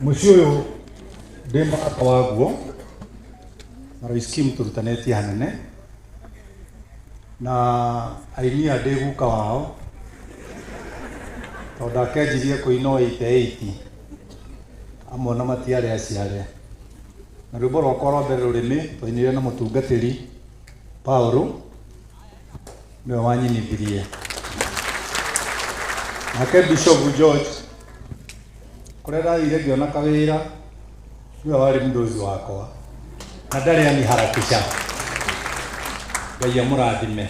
Mũciĩ ũyũ ndĩ mũrata waguo na Royce Kim tũrutanĩtie hanene na aini aya ndĩ guka wao tondũ ndakĩanjirie kũina o 88 amwe ona matiarĩ aciare. Na rwĩmbo rwakwa rwa mbere rũrĩmĩ twainire na mũtungatĩri Paulo nĩwe wanyinithirie. Nake Bishop George kũrĩa ndathire ngĩona kawĩra nĩwe warĩ mũdozi wakwa na ndarĩ aniharakisha. Ngai amũrathime.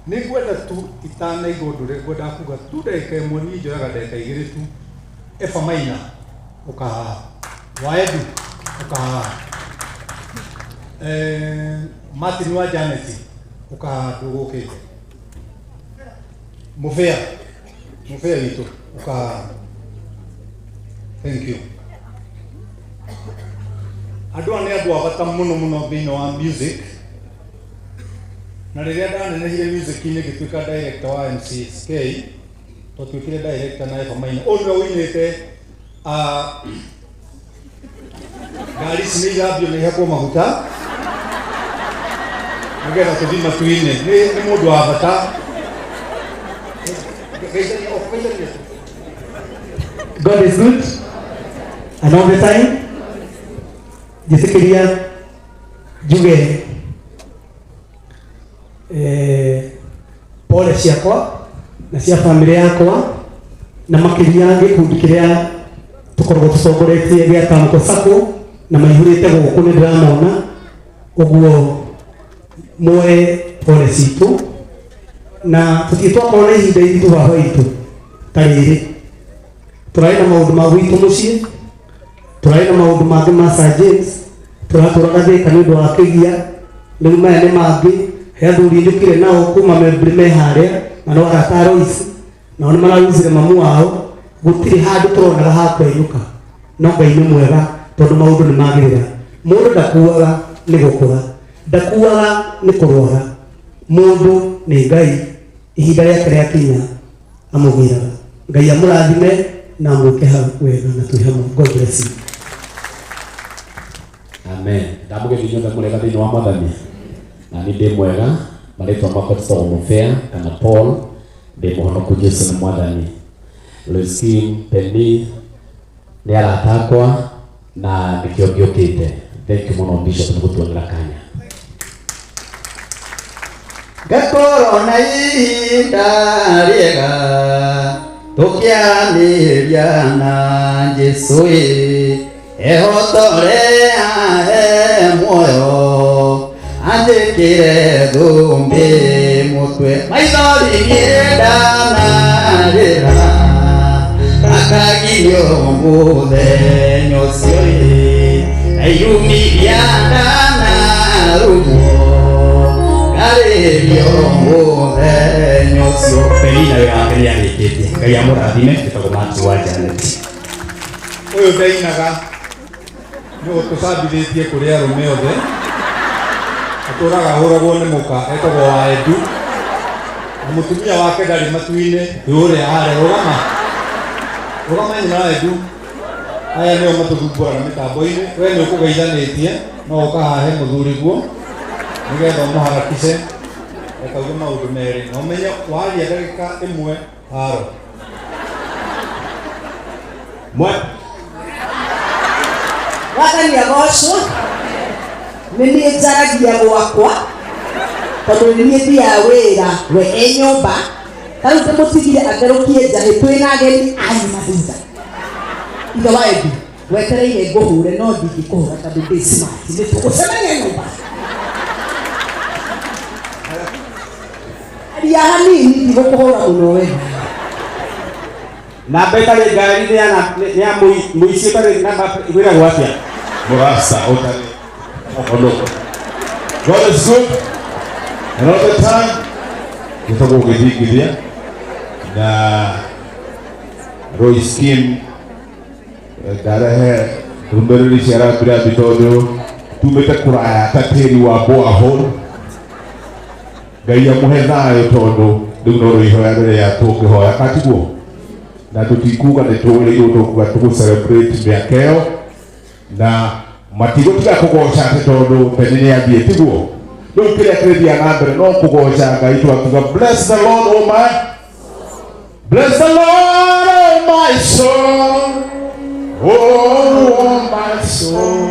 Nĩ ngwenda tu itanaigua ũndũ ũrĩa ngwendaga kuga tu ndagĩka ĩmwe, niĩ njoyaga ndagĩka igĩrĩ tu. Eva Maina ũka haha, Waedu ũka haha, Martin wa Janet ũka haha, ndũgũkĩte Mũbĩa, Mũbĩa witũ ũka haha. Thank you. Andũ aya nĩ andũ a bata mũno mũno thĩinĩ wa music, na rĩrĩa ndanenehire music-inĩ ngĩtuĩka director wa MCSK, twatuĩkire director na Eva Maina. Ũyũ nĩwe ũinĩte ngari ici nĩ ithambio na ihakwo maguta nĩgetha tũthiĩ matu-inĩ. Nĩ mũndũ wa bata. Geithania, oh, geithania tu. God is good and all the time. Njĩtĩkĩria njuge pole ciakwa na cia famĩlĩ yakwa na makĩria gĩkundi kĩrĩa tũkoragwo tũtongoretie gĩa Kamko Sacco na maihũrĩte gũkũ nĩ ndĩramona ũguo muoe pole citũ na tũtirĩ twakorwo na ihinda iritũ baba witũ ta rĩrĩ. Tũrarĩ na maũndũ ma gwitũ mũciĩ, tũrarĩ na maũndũ mangĩ ma Sir James, tũratũraga Thĩka nĩ ũndũ wa kĩgia, rĩu maya nĩ mangĩ. He athuri njũkire nao kuma Membri me harĩa na no arata a Lois, nao nĩ mararuzire mamu wao. Gũtirĩ handũ tũronaga ha kwenũka, no Ngai nĩ mwega tondũ maũndũ nĩ magĩrĩra. Mũndũ ndakuaga nĩ gũkũra, ndakuaga nĩ kũrwara, mũndũ nĩ Ngai, ihinda rĩake rĩakinya amũgĩraga. Ngai amũrathime na amwĩke hau wega na twĩ hamwe. God bless you. Amen. Ndamũgethi inyuothe mũrega thĩinĩ wa Mwathani. Na niĩ ndĩ mwega, marĩtwa makwa njĩtagwo Mũbĩa kana Paul, ndĩ mũhonoku Jesu nĩ Mwathani. Loisim, Penny nĩ arata akwa na nĩkĩo ngĩũkĩte. Thank you mũno Bishop nĩ gũtuonera kanya. Ngakorwo na ihinda rĩega tũkĩanĩria na Jesũ ĩ, ehotore ahe muoyo anjĩkĩre thũmbĩ mũtwe, maithori niĩ ndanarĩra akagirio mũthenya ũcio ĩ, na irumiria ndanarumwo ngarĩrio mũthenya ũcio. Penina wĩra wake nĩ arĩkĩtie. Ngai amũrathime. Njĩtagwo Matthew wa Janet. Ũyũ ndainaga nĩ ũtũcambithĩtie kũrĩ arũme othe, atũraga ahũragwo nĩ mũka etagwo wa Edu, na mũtumia wake ndarĩ matu-inĩ. Nĩ ũrĩa arĩa rũgama rũgama nyina wa Edu. Aya nĩo matũthumbũraga mĩtambo-inĩ. We nĩ ũkũgeithanĩtie, no ũkahahe mũthuriguo nĩgetha ũmũharakice reke auge maũndũ merĩ na ũmenye waria ndagĩka ĩmwe haro. Mwe. Mwathani agocwo. Nĩ niĩ njaragia gwakwa tondũ nĩ niĩ thiaga wĩra, we e nyũmba. Ta rĩu ndĩmũtigire atherũkie njahĩ, twĩ na ageni anyuma thutha. Ithe wa Edu, wetereire ngũhũre no ndingĩkũhũra tondũ ndĩ smart. Nĩ tũgũcemania nyũmba. Aria hanini, ndigũkũhũra mũno we. Namba ĩtarĩ ngari nĩ ya nĩ ya mũici ũtarĩ namba wĩragwo atĩa? Mũrasta ũtarĩ mũhonoku. God is good and all the time. Gĩtagwo gĩthingithia na Royce Kim, ndarehe ndũmĩrĩri cia rambirambi tondũ tumĩte kũraya ta tĩri wa borehole. Ngai amũhe thayũ tondũ rĩu no rĩhoya rĩrĩa tũngĩhoya katiguo. Na tũtikuga nĩ tũrĩirwo, tũkuga tũgũ celebrate mĩaka ĩyo na matigũtiga kũgoca atĩ tondũ Penny nĩ athiĩ, tiguo? Rĩu kĩrĩa kĩrĩthiaga na mbere no kũgoca Ngai. Twakiuga, "Bless the Lord, oh my, bless the Lord, oh my soul, oh my soul,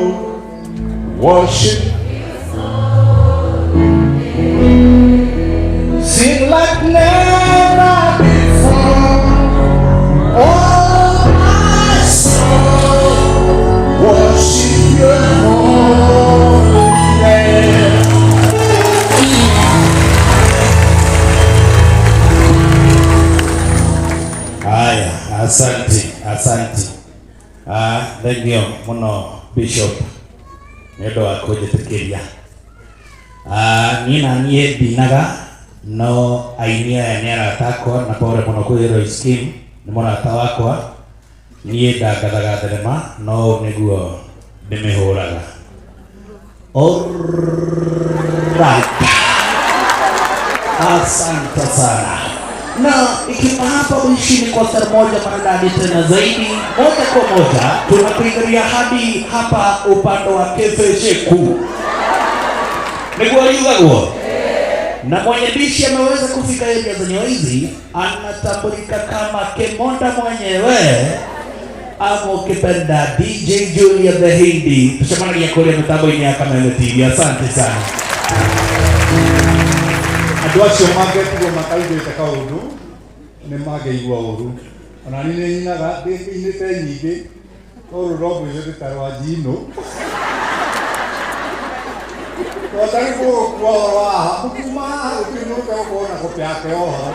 worship. Sing like never before. Oh, my soul, worship your holy name." Haya, asante, asante. Ah, thank you muno, Bishop, nĩ ũndũ wa kũnjĩtĩkĩria. Ah, niĩ na niĩ ndinaga no aini aya nĩ arata akwa, na pole mũno kwĩ Royce Kim, nĩ mũrata wakwa. Niĩ ndangathaga thenema no ũũ nĩguo ndĩmĩhũraga. Alright. Asante sana. Na ikiwa hapa mwishini kwa star moja maridadi tena zaidi, moja kwa moja tunakuingilia hadi hapa upande wa Kefesheku. Nĩguo yugagwo na mwenye dishi ameweza kufika area zenye hizi, anatambulika kama Kemonda mwenyewe ama ukipenda DJ Julia the Hindi. Tucemanagia kũrĩa mĩtambo-inĩ ya Kameme TV. Asante sana. Andũ acio mangĩtigwo mataiguĩte kaũndũ nĩ mangĩigua ũru. Ona niĩ nĩ nyinaga, ndĩinĩte nyingĩ, no rũrũ rwa mũico nĩ ta rwa njino tondũ mũgũkua ũhoro haha mũkiuma haha gũtirĩ mũndũ ũgũkorwo na kopi yake ya ũhoro.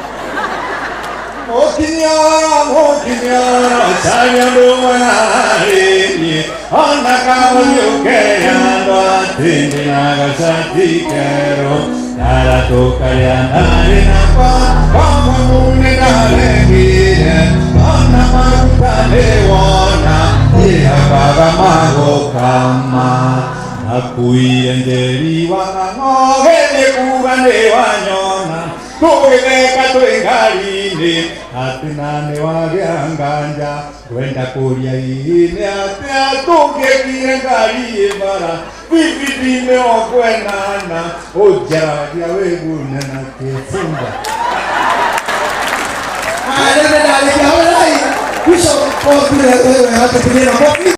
Mũkinyoro mũkinyoro caria ũndũ ũmwe harĩ niĩ ona kamũthiũke andũ atĩ ndĩna gacati kerũ karatũkarĩa ndarĩ nakwa kamwe nĩndaregire ona maguta nĩwona ĩhakaga magũkama akuire njeri wa ng'ang'o gĩthiĩ kuga nĩ wanyona tũgĩtheka twĩ ngari-inĩ atĩ na nĩ wagĩa nganja ngwenda kũria hihi nĩ atĩa tũngĩkire ngari ĩ bara bibidi mĩrongo ĩnana ũnjaragia wĩgune na kĩbunda. Haya, ndio ndio ndio. Bishop, kwa kule wewe hata pengine makofi.